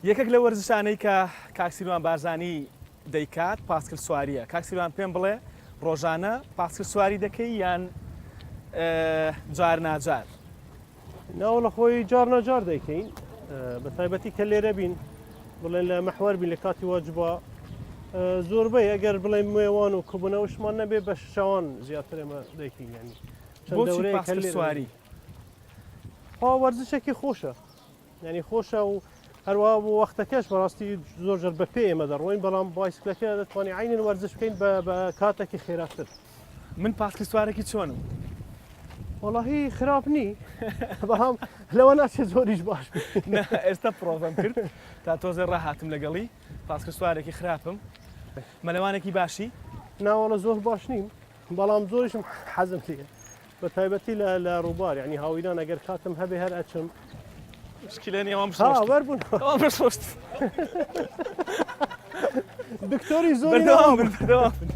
یەکێک لە وەرزشانەی کە کاک سیروان بارزانی دەیکات پاسکل سواریە کاک سیروان پێم بڵێ ڕۆژانە پاسکل سواری دەکەی یان جار ناجار؟ ناوەڵە خۆی جار ناجار دەیکەین بە تایبەتی کە لێرە بین بڵێن لە مەحوەر بین لە کاتی واجبا زۆربەی ئەگەر بڵێن مێوان و کۆبوونەوەشمان نەبێ بە شەوان زیاتر ئێمە دەیکەین ینی چەند دەورەیە سواری خوا وەرزشێکی خۆشە یانی خۆشە و هەروە بۆ وەختەکەش بەڕاستی زۆر جار بە پێ ئێمە دەڕۆین بەڵام بایسکلەکە دەتوانانی عینن وەرزش بکەین بە کاتێکی خێراتر. من پاسکل سوارێکی چۆنم؟ وەڵاهی خراپ نی بەڵام لەوە ناچێت زۆریش باش بی. نا ئێستا پرۆڤەم کرد تا تۆزێ ڕاهاتم لەگەڵی پاسکل سوارێکی خراپم مەلەوانێکی باشی؟ ناوەڵە زۆر باش نیم بەڵام زۆریشم حەزم لێیە بە تایبەتی لە لە ڕووبار یعنی هاوینان ئەگەر کاتم هەبێ هەر ئەچم مشکلە نیە ئەوان ها وەربوون ئەوان بشۆشت دکتۆری زۆری بەردەوام بن بەردەوام بن.